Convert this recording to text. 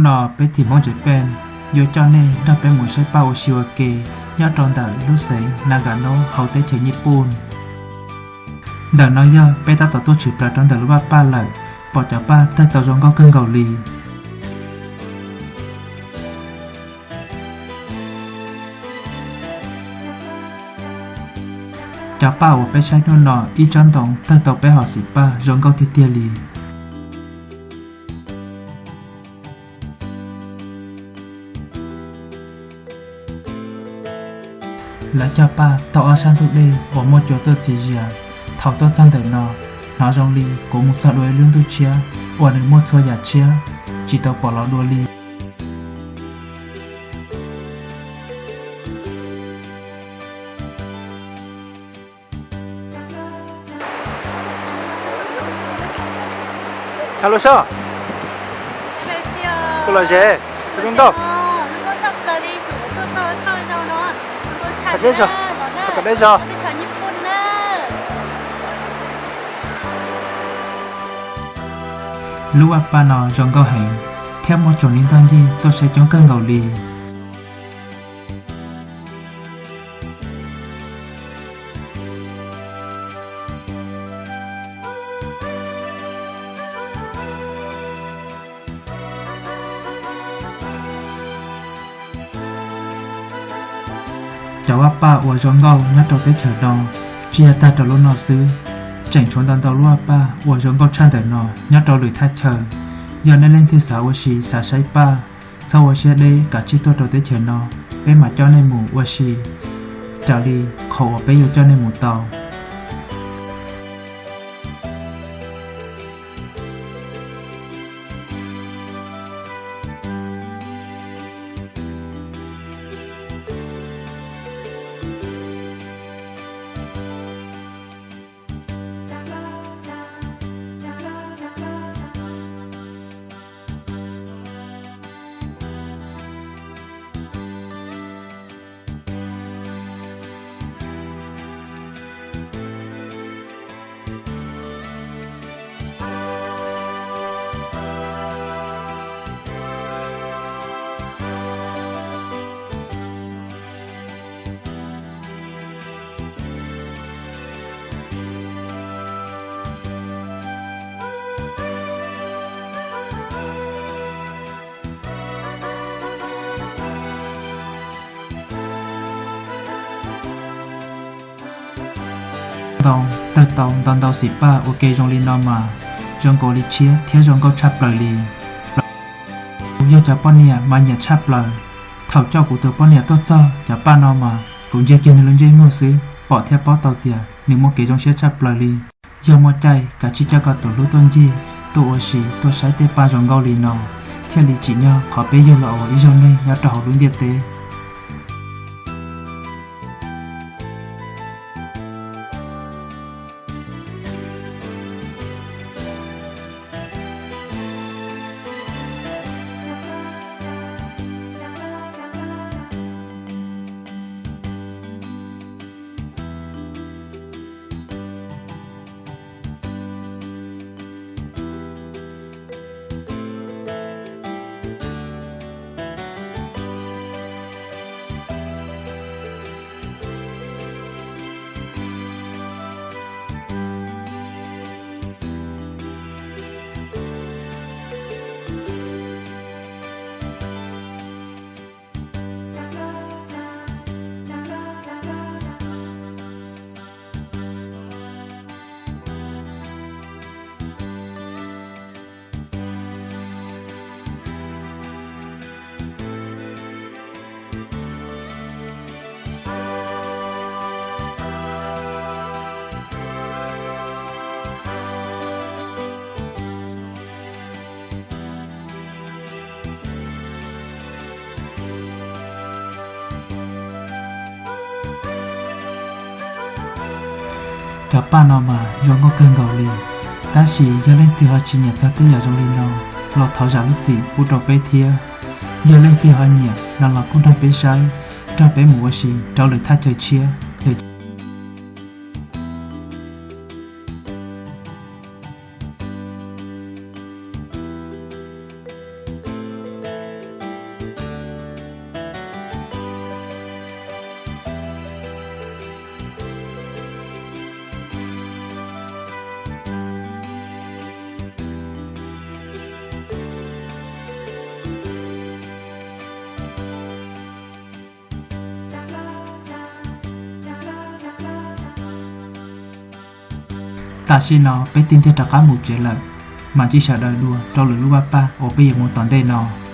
No peb thim Hmoob Japan yuav coj nej nrog peb mus saib paj ua si ua ke nyob rau ntawm lub xeev Nagano hauv teb chaws Nyij Pooj. Ntawm no yog peb tab tom tuaj tshwm plaws rau ntawm lub vaj paj lawm, pom cov paj tawg tau zoo nkauj kawg nkaus li. Cov paj uas peb saib hnub no ib tsob ntoo tawg tau peb hom xim paj zoo nkauj tiag tiag li. Lawv cog paj tau ob sab ntug dej uas muaj cua tuaj txias zias. Thaum tuaj txog ntawm no, hnov zoo li kuv mus txog dua ib lub ntuj tshiab uas nws muaj txhua yam tshiab tsis tau pom los dua li. Hab lub sob, kuv los ze, kuv zoo ntau. Kom deb zog, kom deb zog. Lub vaj paj no zoo nkauj heev thiab muaj tsoom niam ntoj ncig tuaj saib coob kawg nkaus li. Cov vaj paj uas zoo nkauj nyob rau teb chaws no tsis yog tag rau lub no xwb, tseem tshuav ntau ntau lub vaj paj uas zoo nkauj tshaj ntawm no nyob rau lwm thaj chaw. Yog nej leej twg xav ua si xav saib paj, txhob ua siab deb kav tsij tuaj rau teb chaws no, peb mam coj nej mus ua si raws li qhov uas peb yuav coj nej mus tau. Ntoo tawg tau ntau ntau xim paj ua ke zoo li no mas zoo nkaus li tshiab thiab zoo nkauj tshaj plaws li. Kuv yog cov poj niam mas nyiam tshaj plaws. Thaum coj kuv tus poj niam tuaj txog cov paj no mas kuv ntsia kiag nws lub ntsej muag xwb pom thiab paub tau tias nws muaj kev zoo siab tshaj plaws li. Yog muaj caij kav tsij coj koj tus hlub tuaj ncig, tuaj ua si, tuaj saib tej paj zoo nkauj li no, thiaj li tsim nyog qhov peb yug los ua ib zaug neeg nyob rau hauv lub ntiaj teb. Cov paj no mas zoo nkauj kawg nkaus li, tab sis yog leej twg ho tsis nyiam txog tej yam zoo li no los thov zam lub txim pub rau peb thiab. Yog leej twg ho nyiam no los kuj nrog peb saib, nrog peb mus ua si rau lwm thaj chaw tshiab. Tam sim no peb tig ntiag rov qab mus tsev lawm, mas ntsib sawv daws dua rau lwm lub paj uas peb yuav mus tom ntej no.